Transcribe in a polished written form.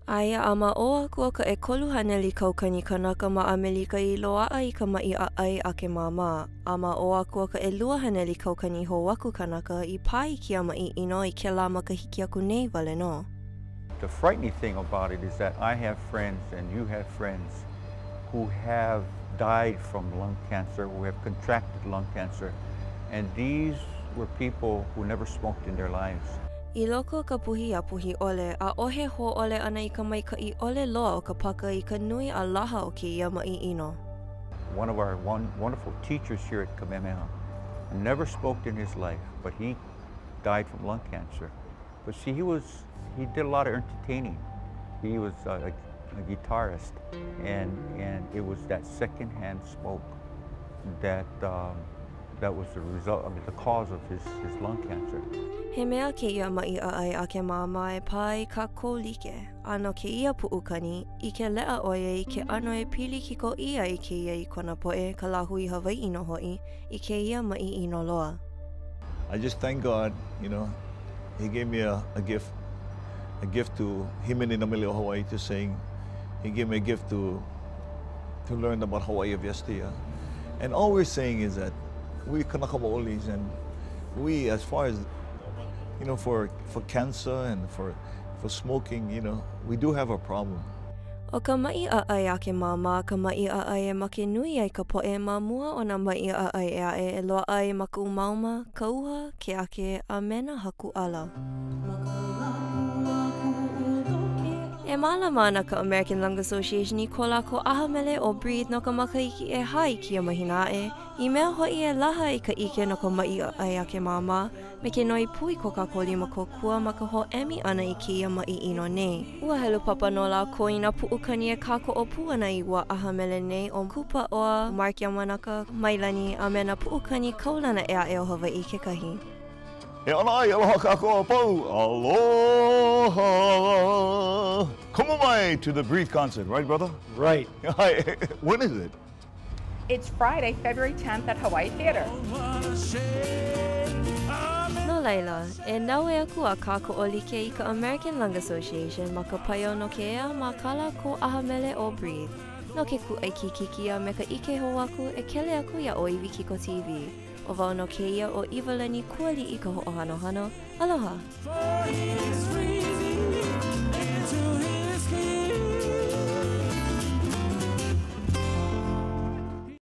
Aia a ma ʻō aku o ka 300 kaukani kanaka ma ʻAmelika i loaʻa i ka maʻi ʻaʻai akemāmā, a ma ʻō aku o ka 200 kaukani hou aku kanaka i pā i kēia maʻi ʻino i kēlā makahiki aku nei wale nō. The frightening thing about it is that I have friends and you have friends who have died from lung cancer, who have contracted lung cancer, and these were people who never smoked in their lives. I loko o ka puhi a puhi ʻole, ʻaʻohe hōʻole ʻana i ka maikaʻi ʻole loa o ka paka i ka nui a laha o kēia maʻi ʻino. One of our one, wonderful teachers here at Kamehameha never smoked in his life, but he died from lung cancer. But see, he was, he did a lot of entertaining. He was a, a guitarist, and, and it was that secondhand smoke that um, that was the result, I mean, the cause of his, his lung cancer. He mea kēia maʻi ʻaʻai akemāmā e pā ai kākou like, a no kēia puʻukani, ʻike leʻa ʻo ia i ke ʻano e pili kikoʻī ai kēia i kona poʻe, ka lāhui Hawaiʻi nō hoʻi, i kēia maʻi ʻino loa. I just thank God, you know, He gave me a, a gift, a gift to hīmeni nā mele o Hawaii to sing. He gave me a gift to, to learn about Hawaii of yesteryear. And all we're saying is that we Kanaka Maolis and we, as far as, you know, for, for cancer and for, for smoking, you know, we do have a problem. ʻO ka maʻi ʻaʻai akemāmā ka maʻi ʻaʻai e make nui ai ka poʻe ma mua o nā maʻi ʻaʻai ʻē aʻe e loaʻa ai ma ka umauma, ka uha, ke ake, a me nā hakuʻala. E mālama ana ka American Lung Association i ko lākou ʻaha mele ʻo Breathe no ka makahiki ʻehā i kēia mahina aʻe, i mea hoʻi e laha ai ka ʻike no ka maʻi ʻaʻai akemāmā, me ke noi pū i ko kākou lima kōkua ma ka hoʻēmi ʻana i kēia maʻi ʻino nei. Ua helu papa nō lākou i nā puʻukani e kākoʻo pū ana i ua ʻaha mele nei ʻo Kūpaʻoa, Mark Yamanaka, Mailani, a me nā puʻukani kaulana ʻē aʻe o Hawaiʻi kekahi. E ola ai, aloha kākou a pau. Aloha! Komo mai to the Breathe concert, right brother? Right. When is it? It's Friday, February 10th at Hawaii Theater. No laila, e naue aku a kākoʻo like i ka American Lung Association ma ka paio no ke ea ma kā lākou ʻaha mele ʻo Breathe. No ke kūʻai kikiki a me ka ʻike hou aku, e kele aku iā ʻŌiwi Kiko TV. ʻO wau nō kēia ʻo ʻIwalani Kūaliʻi ka hoʻohanohano. Aloha!